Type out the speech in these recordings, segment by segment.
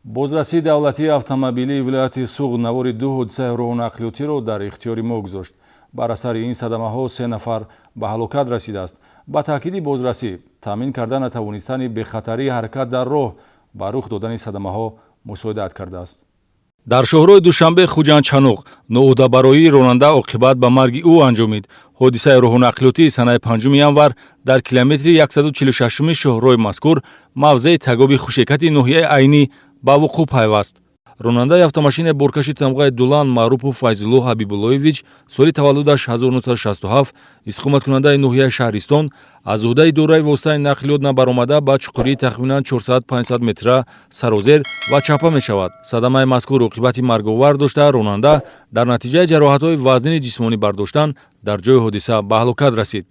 Бозрасии давлатии автомобилии вилояти Суғд навори ду ҳодисаи роҳу нақлиётиро дар ихтиёри мо гузошт. Бар асари ин садамаҳо се нафар ба ҳалокат расидааст. Ба таъкиди бозрасӣ, таъмин карда натавонистани бехатарии ҳаракат дар роҳ ба рух додани садамаҳо мусоидат кардааст. Дар шоҳроҳи Душанбе Хуҷанд-Чаноқ ноуҳдабароии ронанда оқибат ба марги ӯ анҷомид. Ҳодисаи роҳу нақлиётии санаи 5 январ дар километри 146 шоҳроҳи мазкур, мавзеи Тагоби Хушекати ноҳияи Айнӣ ба вуқӯъ пайваст. Ронандаи автомашинаи боркаши тамғаи Дулан Маърупов Файзулло Ҳабибуллоевич, соли таваллудаш 1967, истиқоматкунандаи ноҳияи Шаҳристон, аз уҳдаи идораи воситаи нақлиёт набаромада, ба чуқурии тахминан 400-500 метра сарозер ва чапа мешавад. Садамаи мазкур оқибати марговар дошта, ронанда дар натиҷаи ҷароҳатҳои вазнини ҷисмонӣ бардоштан дар ҷои ҳодиса ба ҳалокат расид.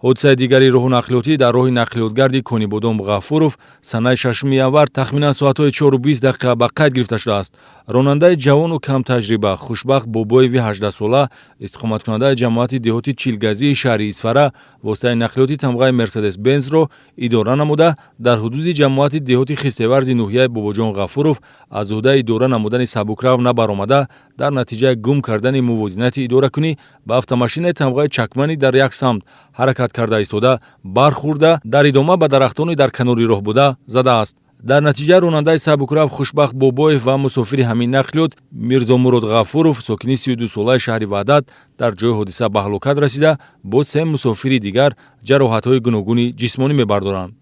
Ҳодисаи дигари роҳу нақлиётӣ дар роҳи нақлиётгарди Конибодом Ғафуров санаи 6 январ тахминан соатҳои 4:20 ба қайд гирифта шудааст. Ронандаи ҷавону камтаҷриба Хушбахт Бобоеви 18сола, истиқоматкунандаи ҷамоати деҳоти Чилгазии шаҳри Исфара, воситаи нақлиёти тамғаи Мерседес Бензро идора намуда, дар ҳудуди ҷамоати деҳоти Хистеварзи ноҳияи Бобоҷон Ғафуров аз уҳдаи идора намудани сабукрав набаромада, дар натиҷаи гум кардани мувозинати идоракунӣ ба автомашинаи тамғаи Чакмани дар як самт ҳаракат карда истода бархӯрда, дар идома ба дарахтони дар канори роҳ буда задааст. Дар натиҷа ронандаи сабукрав Хушбахт Бобоев ва мусофири ҳамин нақлиёт Мирзомурод Ғафуров, сокини 32солаи шаҳри Ваҳдат, дар ҷои ҳодиса ба ҳалокат расида, боз се мусофири дигар ҷароҳатҳои гуногуни ҷисмонӣ мебардоранд.